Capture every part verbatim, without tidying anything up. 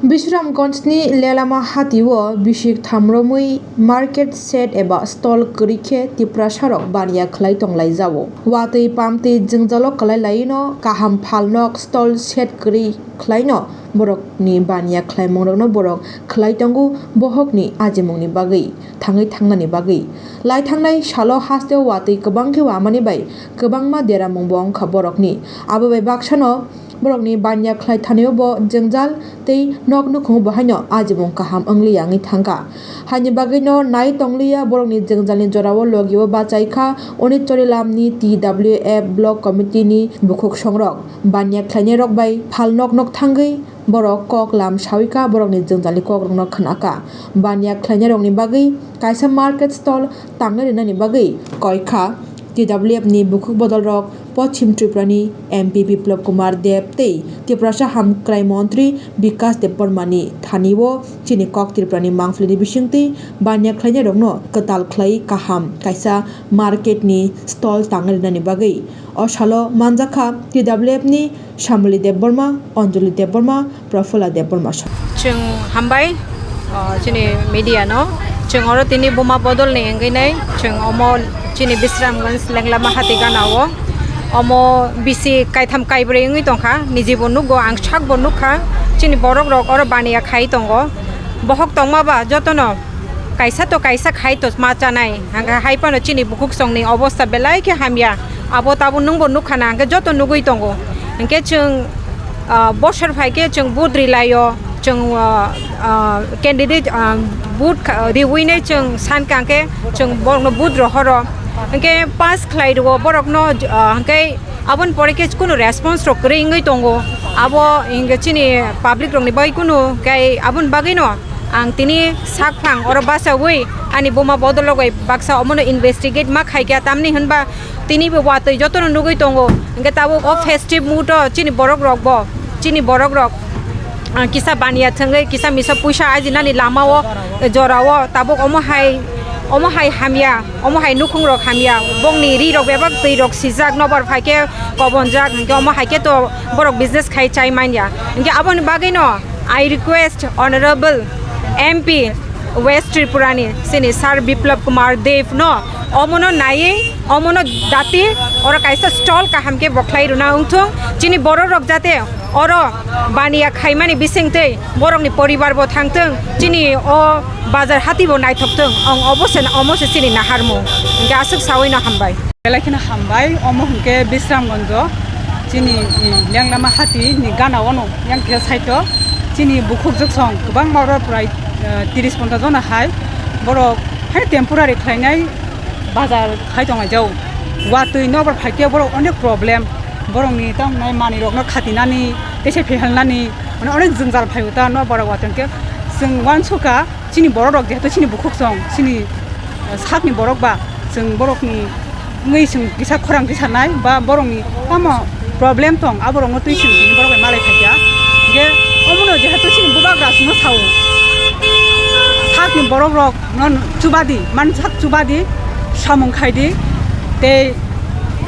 Bisramganjni Lelama hatio bisik thamromwi market shed eba stall kwrwi khe Tiprasarok baniya khlai tonglaijao. Watwi pamtwi jwngjalo kwlai laino kaham phalnok stall shed kwrwi khlaino borokni baniya khlaimungrokno borok khlai tongo bohokni ajimungni bagwi, thangwi thangnani bagwi. Lai thangnai salo hasteo watwi kwbang khe wamani bai kwbangma deramungbo wngkha borokni. Abo bai baksano borokni baniya khlai thanio bo jwngjal tei nok nukhungo bo haino ajimung kaham wngliya wngwi thangkha. Haini bagwino nai tongliya borokni jwngjalni jorao logio bachaikha Onit Chorilamni T W F Block Committee ni bukhuk songrok. Baniya khlainairok bai phalnok nok thangwi borok kok lam sawikha, borokni jwngjalni kokrokno khnakha. Baniya khlainairokni bagwi kaisa market stall tangwi rwnani bagwi koikha T W F ni bukhuk bodolrok Pochim Tripura ni M P Biplab Kumar Deb tei Tiprasa Hamkrai Montri Bikas Debbarma ni thani o chini kok Tripura ni mangpili ni bisingtwi baniya khlainairokno kwtal khlai kaham kaisa market ni stall tangna rinani bagwi. O salo manjakha T W F ni Shamali Debbarma, Anjali Debbarma, Prafulla Debbarma song. Chwng hambai, o, chini media no. Chwng oro tini buma bodol ni wngwi nai. Chwng omo chini Bisramganj Lenglama hati gana o. Omo bisi kaitham kaibrwi wngwi tongkha. Niji bo nukgo, ang sak bo nukha. Chini borok rok oro baniya khai tongo. Bohok tongma ba jotono kaisa to kaisa khai to ma chanai. Hangkha hai phano chini bukhuk songni obosta belai khe hamya. Abo tabuk nwngbo nukha na, hangkhe joto nugwi tongo. Hingkhe chwng, ah, bosor phai khe chwng vote ri lai o, chwng, ah, ah, candidate, ah, vote kha-, riwi nai chwng san kha hingkhe chwng borokno vote rohoro. Hingkhe pass khlai rwo borokno, ah, hingkhe aboni pore khe kunu response rok kwrwi wngwi tongo. Abo hingkhe chini public rokni bagwi kunu khe aboni bagwino ang tini sak phang oro bachaui ani buma bodol rok bai baksa omono investigate ma khaikha, tamni hwnba tini bo watwi jotono nugwi tongo. Hingkhe tabuk o festive mood o chini borok rok bo, chini borok rok, ah, kisa baniya thwngwi kisa misa puisa ajinani lama o, eh, jora o tabuk omo hai, omo hai hamya, omo hai nukhung rok hamya, bongni ri rok bebak twi rok sijak, nobar phai khe kobonjak, hingkhe omo hai khe to borok business khai chai manya. Hingkhe aboni bagwi no I request Honorable M P West Tripura ni chini Sir Biplab Kumar Deb no omono naiwi omono dati oro kaisa stall kaham khe bo khlai rwna wngthung, chini borok rok jate oro baniya khaimani bisingtwi borokni poribar bo thangthung, chini o bazar hati bo naithok thung, ang obo se, omo se chini naharmung. Hingkhe aswk saui no hambai. Belai kheno hambai, omo hwnkhe Bisramganjo, chini, i, Lenglama hati ni gana o no yang khe saito, chini bukhuk juksong kwbangma oro prai, eh, tris ponchas jona hai, borok hai temporary khlainai bazar khai tonglaijao. Watwi nobar phaikhe borok onek problem, borokni tamo nai manwirokno khatinani, tei se phehelnani, mane onek jwngjal phaibo ta nobar watwi hwnkhe chwng uansukha. Chini borok rok jehetu chini bukhuk song, chini, eh, sakni borok ba, chwng borokni wngwi chwng kisa khorang tisanai ba borokni tamo problem tong, aborokno twi chwng tini borok bai malai phaikha. Hingkhe omono jehetu chini bubagra chwngno sao, sakni borok rokno chubadi, man sak chubadi, samung khaidi, tei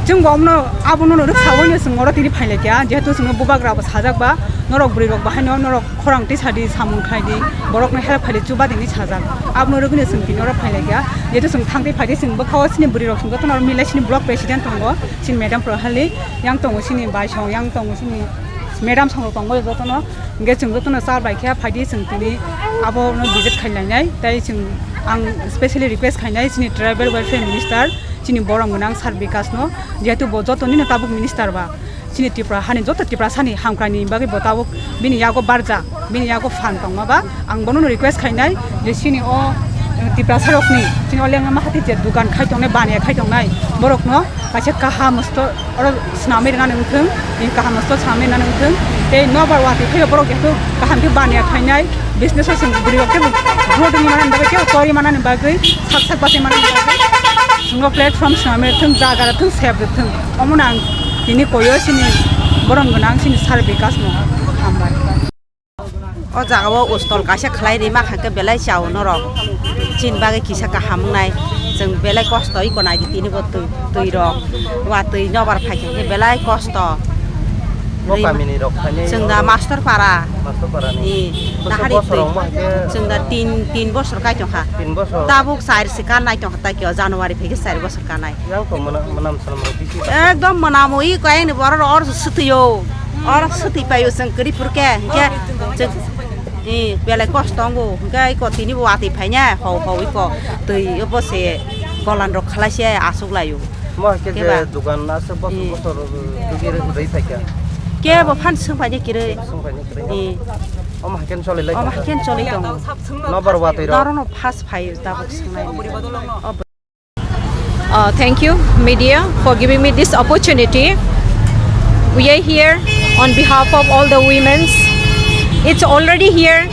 chwngbo omono abono rwksaoino chwng oro tini phailaikha, jehetu chwngno bubagra bo sajak ba, norok bwrwi rok bahaino norok khorang tisadi, samung khlaidi, borokno help khaidi, chubadi hinwi sajak. Abono rwgwino chwng tini oro phailaikha. Jehetu chwng thangtwi phaidi, chwng bwkhao chini bwrwirok chwng jotono oro milai chini block president tongo, chini madam Prohali, yang tongo chini baisong, yang tongo chini madam songrok tongo jotono. Hingkhe chwng jotono char bai khe phaidi, chwng tini abono visit khailainai. Tei chwng, ang specially request khainai chini tribal welfare minister, chini borom gwnang Sir Bikasno, jehetu bo jotonino tabuk minister ba. Chini Tripura hani joto Tiprasani hamkraini bagwi bo tabuk bini yago barjak, bini yago phan tongma ba, ang bonono request khainai je chini o, eh, Tiprasarokni, chini o Lenglama hati je dukan khai tongnai, baniya khai tongnai, borokno kaisa kaham store oro swnamwi rwna nangthwng, bini kaham store swnamwi rwna nangthwng, tei nobar watwi phaiba borok jehetu kaham khe baniya khainai, business o chwng bwrwi rok khe growth wngwi manani bagwi, khe tori manani bagwi, sak sak bachai manani bagwi, chwngno platform swnamwi rwthwng, jaga rwthwng, sep rwthwng. Omono ang tini koyo chini borom gwnang chini Sir Bikasno hambai. O jaga o stall kaisa khlai rima kha khe belai chao norok. Chini bagwi kisa kaham wngnai. Chwng belai kosto iko nai di tini bo twi, twi rok. Watwi nobar phai kha khe belai kosto. Bo kamini rok khainai chwng da oro master para. Master para ni. Ee, bwswk nahari bosor twi. Rok ma khe? Chwng da tin, tin bosor kai tongkha. Tin bosor. Tabuk char se kan nai tongkha, tai khe o January phaikhe char bosor kanai. Yang to mwnam, mwnam swnam rok bisi. Ekdom mwnam o, i ko ayang ni borok rok or swtwi o. Or swtwi pai o chwng kwrwi phuru khe. Hinkhe chwng, ee, belai kosto wngo. Hinkhe i ko tini bo watwi phainai, hau hau i ko twi o bo se golan rok khlai se achuk lai o. Mo hai khe je dugan aswk bosor bosor dugi rwi phaikha. Kebo phan swng phaidi kirwi. Swng phaidi kirwi. Ee. Omo hai khe choli lai. Omo hai khe choli tongo. Nobar watwi rok. Doro no phas phai tabuk swngnai. Uh, thank you, media, for giving me this opportunity. We are here on behalf of all the women's. It's already here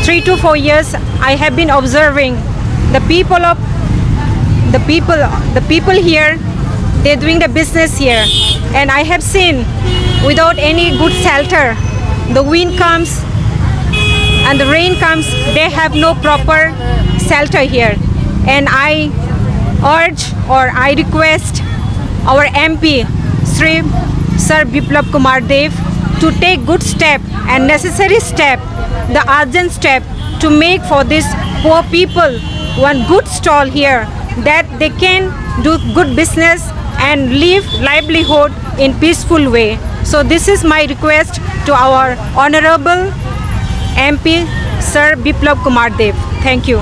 three to four years. I have been observing the people of the people, the people here. They're doing the business here, and I have seen without any good shelter, the wind comes and the rain comes, they have no proper shelter here. And I urge or I request our M P, Shri Sir Biplab Kumar Deb, to take good step and necessary step, the urgent step to make for these poor people one good stall here that they can do good business and live livelihood in peaceful way. So this is my request to our honorable M P, Sir Biplab Kumar Deb. Thank you.